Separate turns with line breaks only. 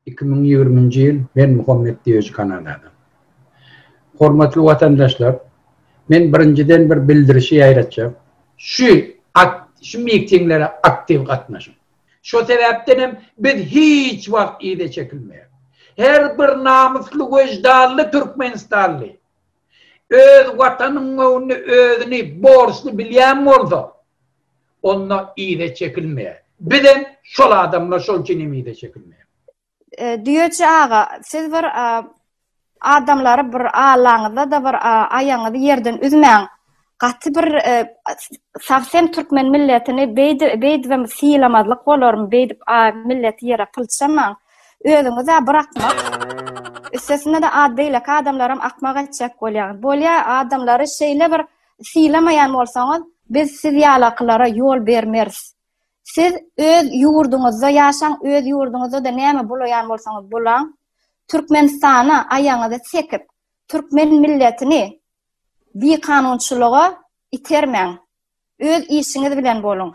2020-nji ýyl men Muhammet Düýeji Kanadadan. Hormatly watandaşlar, men birinjiden bir bildirişi ýaýratjak. Şu şu mitinglere aktiw gatnaşyň. Şo sebäpden hem biz hiç wagt yza çekilmeýäris. Her bir namysly, weždanly türkmenistanly öz Watanynyň öňünde özüni borçly bilýän bolsa, onda yza çekilmeýär. Bizem şol adamlar şol üçin hem yza çekilmeýär.
Düýeçi aga, siz bir adamlary bir allaňyzda-da bir aýagyňyzy ýerden üzmäň. Gaty bir sowsem türkmen milletini beýdibem sylamazlyk bolarmy, beýdip milleti ýere pylçamaň. Özüňiz-ä bir akmak. Üstesine-de beýleki adamlaram akmak etjek bolýaňyz. Bolýa, adamlary şeýle bir Sylamaýan bolsaňyz, biz siz ýalakylara ýol bermeris. Siz öz ýurduňyzda ýaşaň, öz ýurduňyzda-da näme bulaýan bolsaňyz bulaň. Türkmenistana aýagyňyzy çekip, türkmen milletini bikanunçylyga itermäň. Öz işiňiz bilen boluň.